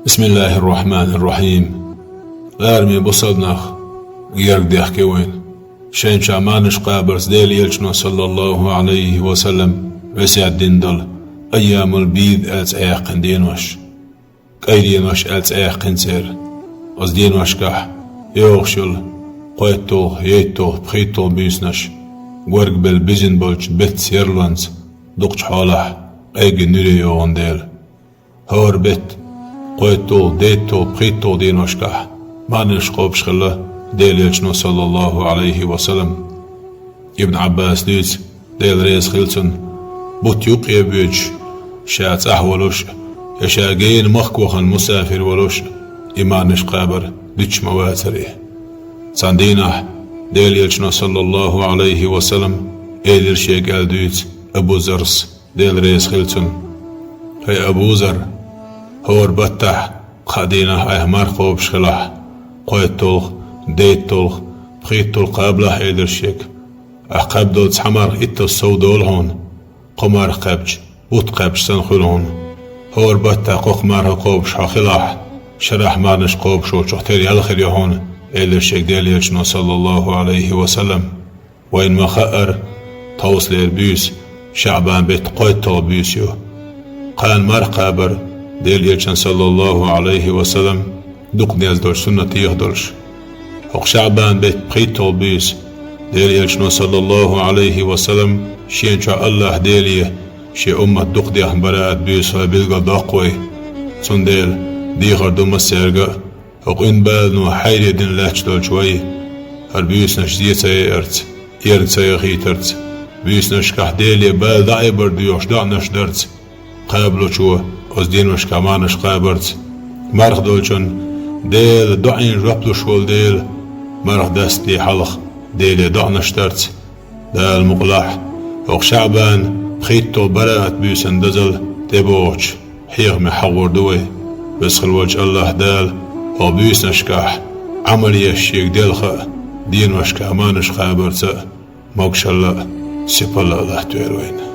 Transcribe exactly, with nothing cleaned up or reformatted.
Бисмиллахир-рахманир-рахим. Лараме бусалба нах, герга дехке вайна шайна чохь мархаш кхабарца Делан Элчано, саллаллаху Ӏалайхи ва саллам, весет дина долу айямул бийд аьлла цӀе яьккхина денош, кӀайн денош аьлла цӀе яьккхина церан. Оцу деношкахь йогӀуш йолу кхойтталгӀа, дейтталгӀа, пхийтталгӀа буьйсанаш, горгабелла бизина болчу беттан серлонца дукхачу хьолахь къегина нуьре йогӀун дела. ХӀора беттан, кхойтталгӀа, дейтталгӀа, пхийтталгӀа деношкахь мархаш кхобуш хилла Делан Элчано, саллаллаху Ӏалайхи ва саллам. Ибн Ӏаббаса дуьйцу, Дела реза хила цунна, бутт юккъе боьдуш, ша цӀахь волуш а, я ша гена махка вахана мусафир волуш а, и мархаш кхабар дуьтуш ма вацара и. Цхьана дийнахь Делан Элчано, саллаллаху Ӏалайхи ва саллам, элира шега аьлла дуьйцу Абу Заррас, Дела реза хила цунна: «ХӀай Абу Зарр, хӀора баттахь кхаа дийнахь айхьа марха кхобуш хилахь, кхойтталгӀа, дейтталгӀа, пхийтталгӀа кхабалахь», — элира шега. «Ахь кхаьбна долу цхьа марха иттаза сов долу хьуна, кхо марха кхаьбча, бутт кхаьбча санна хуьлу хьуна. ХӀора баттахь кхо-кхо марха кхобуш хьо хилахь, шарахь мархаш кхобуш волчух тера ял хир ю хьуна», — элира шега Делан Элчано, саллаллаху Ӏалайхи ва саллам. Вайна ма-хаъара, тховсалера буьйса ШаӀбан беттан кхойтталгӀа буьйса ю. Кхана марха кхабар Делан Элчанан, саллаллаху Ӏалайхи ва саллам, дукха деза долчу суннатех долуш. ХӀокху ШаӀбан беттан пхийтталгӀа буьйса Делан Элчано, саллаллаху Ӏалайхи ва саллам, шена чохь АллахӀ Деле шен уммат дукха дехна бараат буьйсанна билгалдоккху вай. Цундела дехар ду массаьрга а, хӀокху къинбалано хьайре дина лаьтташ долчу вай, хӀара буьйсанаш зен ца яарца, эрна ца яхийтарца, буьйсанашкахь Деле бала дӀаайбар доьхуш доӀанаш дарца, кхабалучо оцу деношкахь мархаш кхабарца, марха долчунна Дела доӀина жоп луш волу дела, марха дастаде хьалха Деле доӀанаш дарца, Дала мукъалахь, хӀокху ШаӀбан пхийтталгӀа бараат буьйсанна дозалла тӀебогӀучу хьехаме хьахор ду вай. Веза хила волчу АллахӀ Дала хӀокху буьйсанашкахь Ӏамал еш шега делха а, деношкахь мархаш кхабарца а могушалла а, сипалла а латтавойла вайна.